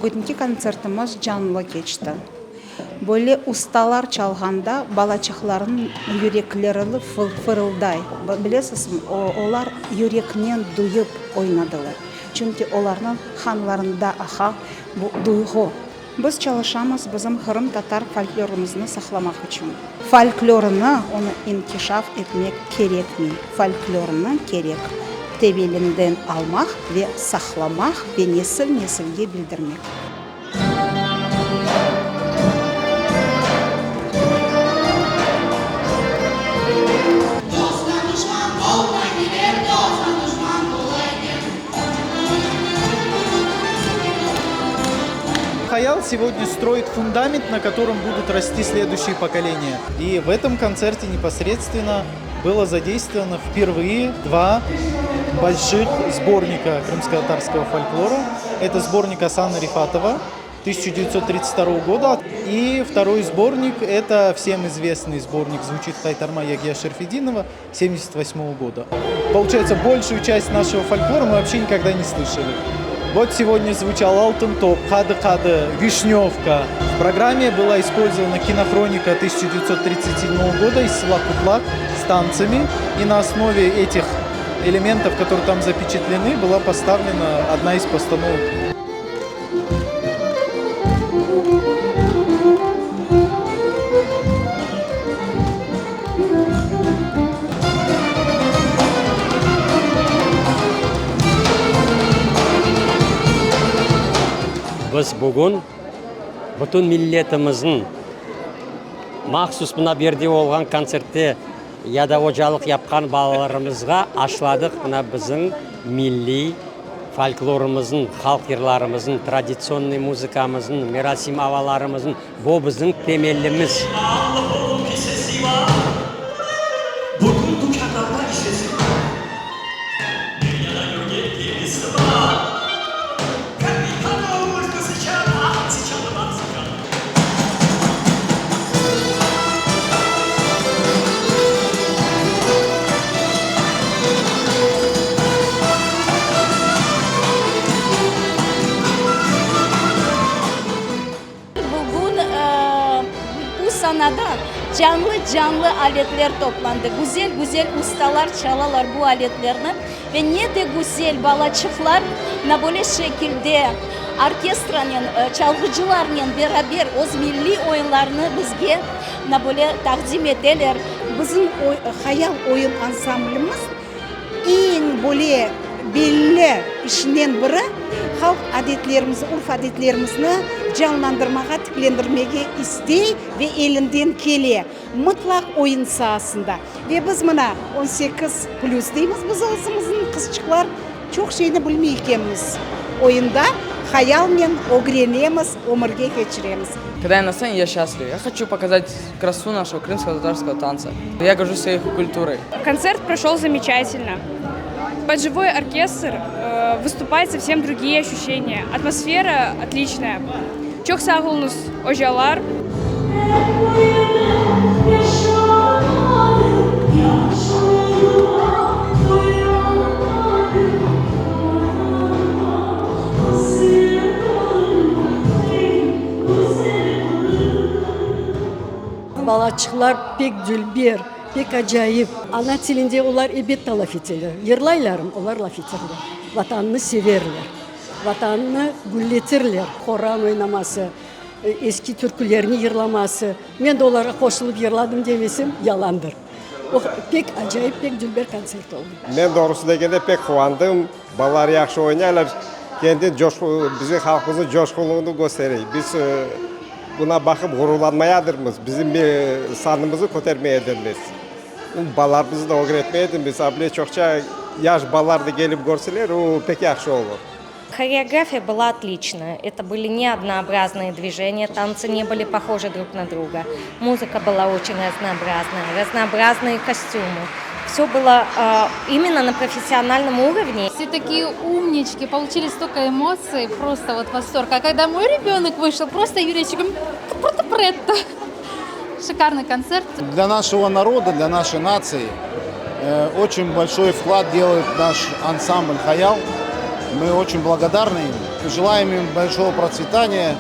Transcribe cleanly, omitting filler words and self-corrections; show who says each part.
Speaker 1: Bugünki kontsertimiz canlı keçti. Böyle ustalar çalğanda balaçıqlarnıñ yürekleri fırılday. Bilesizmi, olar yüreknen duyıp oynadılar. Çünki olarnıñ qanlarında aqa bu duyğu. Biz çalışamız bizim qırımtatar folklorımıznı saqlamaq içün. Folklornı, onı inkişaf etmek kerekmey, folklornı kerek tevelinden almaq ve saqlamaq ve nesil-nesilge bildirmek.
Speaker 2: Dostqa duşman olmay kiler, dostqa duşman ola eken.
Speaker 3: Hayal сегодня строит фундамент, на котором будут расти следующие поколения. И в этом концерте непосредственно было задействовано впервые два больших сборника крымско-татарского фольклора. Это сборник Асана Рифатова 1932 года. И второй сборник – это всем известный сборник «Звучит Хайтарма» Ягья Шерфединова 1978 года. Получается, большую часть нашего фольклора мы вообще никогда не слышали. Вот сегодня звучал Алтын Топ, Кады-Кады, Вишневка. В программе была использована кинохроника 1937 года из села Кутлак с танцами. И на основе этих элементов, которые там запечатлены, была поставлена одна из постановок.
Speaker 4: Biz bugün bütün milletimizniñ mahsus mına bu yerde olğan kontsertte ya da ocalıq yapqan balalarımızğa aşladıq mına bizim milliy folklorımıznıñ, halq yırlarımıznıñ, traditsionnıy muzıkamıznıñ, merasim avalarımıznıñ, bu bizim temellimiz.
Speaker 5: Bugün bu sanada canlı-canlı aletler toplandı. Güzel-güzel ustalar çalalar bu aletlerni ve ne de güzel balaçıqlar mına böyle şekilde orkestranen, çalğıcılarnen beraber öz milliy oyunlarını bizge mına böyle taqdim eteler.
Speaker 1: Bizim Hayal oyun ansamblimiz eñ böyle belli işinden biri, halq adetlerimizni, urf-adetlerimizni canlandırmağa, tiklendirmege istey ve elinden kele, mıtlaq oyun saasında. Ve biz mına 18 plüs deymiz biz özümizniñ qızçıqlar, çoq şeyni bilmey ekenmiz. Oyunda hayalnen ögrenemiz, ömürge keçiremiz.
Speaker 6: Когда я на сцене, я счастлив. Я хочу показать красу нашего крымско-татарского танца. Я горжусь своей культурой.
Speaker 7: Концерт прошел замечательно. Под живой оркестр выступать совсем другие ощущения. Атмосфера отличная. Çoq sağ oluñız, ocalar!
Speaker 8: Balaçıqlar pek dülber, pek acayip. Ana tilinde olar ebet laf eteler. Yırlaylarmı, olar laf eterler. Vatanını severler. Vatanını gülletirler. Horan oynaması, eski türkülerni yırlaması. Men de olarğa qoşulıp yırladım demesem, yalandır. O, pek acayip, pek dülber kontsert oldı.
Speaker 9: Men doğrusı degende pek quvandım. Balalar yahşı oynaylar. Kendi coşqu, bizim halqımıznıñ coşqunlığını köstere. Biz buna baqıp ğururlanmayadırmız. Bizim sanımıznı kötermeyedirmiz. Balalarımıznı da ögretmeyedirmiz. Able çoqça yaş balalar da kelip körseler, o pek yahşı olur.
Speaker 10: Хореография была отличная. Это были не однообразные движения, танцы не были похожи друг на друга. Музыка была очень разнообразная, разнообразные костюмы. Все было э, именно на профессиональном уровне.
Speaker 11: Все такие умнички, получили столько эмоций, просто вот восторг. А когда мой ребенок вышел, просто yüreçigim tıpır-tıpır etti. Шикарный концерт.
Speaker 12: Для нашего народа, для нашей нации э, очень большой вклад делает наш ансамбль «Хаял». Мы очень благодарны им. Желаем им большого процветания.